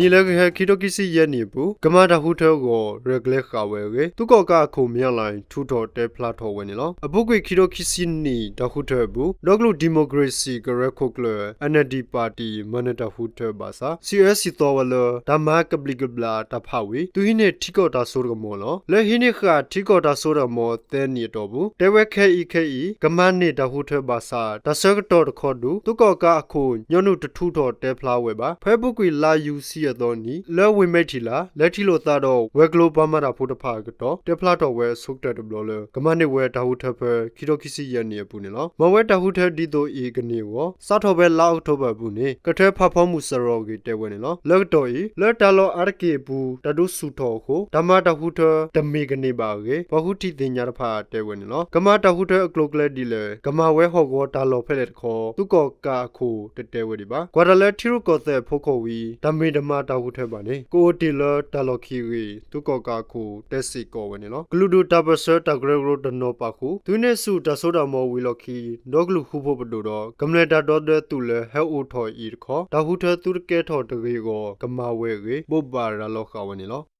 နံၣ်လၢကဟဲ ခံထိခံဆံယဲၢ်နံၣ်အပူၤ ကမၤတၢ်ဃုထၢအဂီၢ် ရဲၣ်ကျဲၤဃာ်ဝဲအဂ့ၢ် သုးကီၣ်ကးအခိၣ် မင်းအောင်လှိုင် ထုးထီၣ်တဲဖျါထီၣ်ဝဲန့ၣ်လီၤ. အပူၤကွံာ် ခံထိခံဆံနံၣ်တၢ်ဃုထၢအပူၤ ဒီကလုာ် ဒီမိုကရေစီ ကရၢခိၣ်ကျၢၢ် NLD ပၣ်တံၣ် မၤနၢၤတၢ်ဃုထၢဘၣ်ဆၣ် စံးအၢစံးသီဝဲလၢ တၢ်မၤကဘျံးကဘျၣ်တၢ်ဖးဝံၤ သုးဟံးန့ၢ်ထံကီၢ်တၢ်စိတၢ်ကမီၤလီၤ. လၢဟံးန့ၢ်ဃာ်ထံကီၢ်တၢ်စိတၢ်ကမီၤသၢနံၣ်အတီၢ်ပူၤ တဲဝဲခဲအံၤခဲအံၤ ကမၤန့ၢ်တၢ်ဃုထၢဘၣ်ဆၣ် တၢ်ဆၢကတီၢ်တခီဒုး သုးကီၣ်ကးအခိၣ် ညီနုၢ်တထုးထီၣ်တဲဖျါဝဲဘၣ်. ဖဲအပူၤကွံာ်လါယူၤဆံအသီနံၤ လၢဝ့ၢ်မဲထံလာ် လဲၤထံၣ်လိာ်သးဒီး ဝဲၤကျိၤပှၤမၤတၢ်ဖိတဖၣ်အကတီၢ် တဲဖျါထီၣ်ဝဲအဆိကတၢၢ်တဘျီလၢ ကမၤန့ၢ်ဝဲတၢ်ဃုထၢဖဲ ခံထိခံဆံယဲၢ်နံၣ်အပူၤန့ၣ်လီၤ. မၤဝဲတၢ်ဃုထၢဒ်သိးအံၤကန့ၢ်အဂီၢ် စးထီၣ်ဖဲလါအီးကထိဘၢၣ်အပူၤန့ၣ် ကထၢဖးဖီမုၢ်စရီဂ့ၤတဲဝဲန့ၣ်လီၤ. လၢကတီၢ်အံၤ လၢတၢ်လီၢ်အါတက့ၢ်အပူၤ တၢ်ဒုးဆူၣ်ထီၣ်အဃိ တၢ်မၤတၢ်ဃုထၢတမ့ၢ်ကန့ၢ်ဘၣ်အဂ့ၢ် ပှၤဃုထံၣ်သ့ၣ်ညါတဖၣ်တဲဝဲန့ၣ်လီၤ. ကမၤတၢ်ဃုထၢအကျိၤအကျဲဒ်လဲၣ် ကမၤဝဲဟီၣ်ကဝီၤတၢ်လီၢ်ဖဲလဲၣ်တခီ သုးကီၣ်ကးအခိၣ်တတဲဝဲဒံးဘၣ်. ကွၢ်တၢ်လၢထံရူၢ်ကီၢ်သဲးအဖီခိၣ်ဝံၤ တၢ်မ့ၢ်တမၤတၢ်ဃုထၢဘၣ်န့ၣ် ကအိၣ်တ့ၢ်လၢတၢ်လီၢ်ခံအဂ့ၢ် သုးကီၣ်ကးအခိၣ်တဲစ့ၢ်ကီးဝဲန့ၣ်လီၤ. ကလုာ်ဒူၣ်တၢ်ပၢၢ်ဆၢတၢ်ကရၢကရိတနီၤပာ်ဃုာ် သုးဟံးန့ၢ်ဆူၣ်တၢ်စိတၢ်ကမီၤဝံၤအလီၢ်ခံ ဒီကလုာ်ဃူဖိးပဒိၣ်ဒီး ကမျၢၢ်တၢ်ဒီသဒၢသုးလၢဟဲအိၣ်ထီၣ်အံၤတခီ တၢ်ဃုထၢသုတကဲထီၣ်တဂ့ၤအဂီၢ် ကမၤဝဲအဂ့ၢ် ဘိးဘၣ်ရၤလီၤဃာ်ဝဲန့ၣ်လီၤ.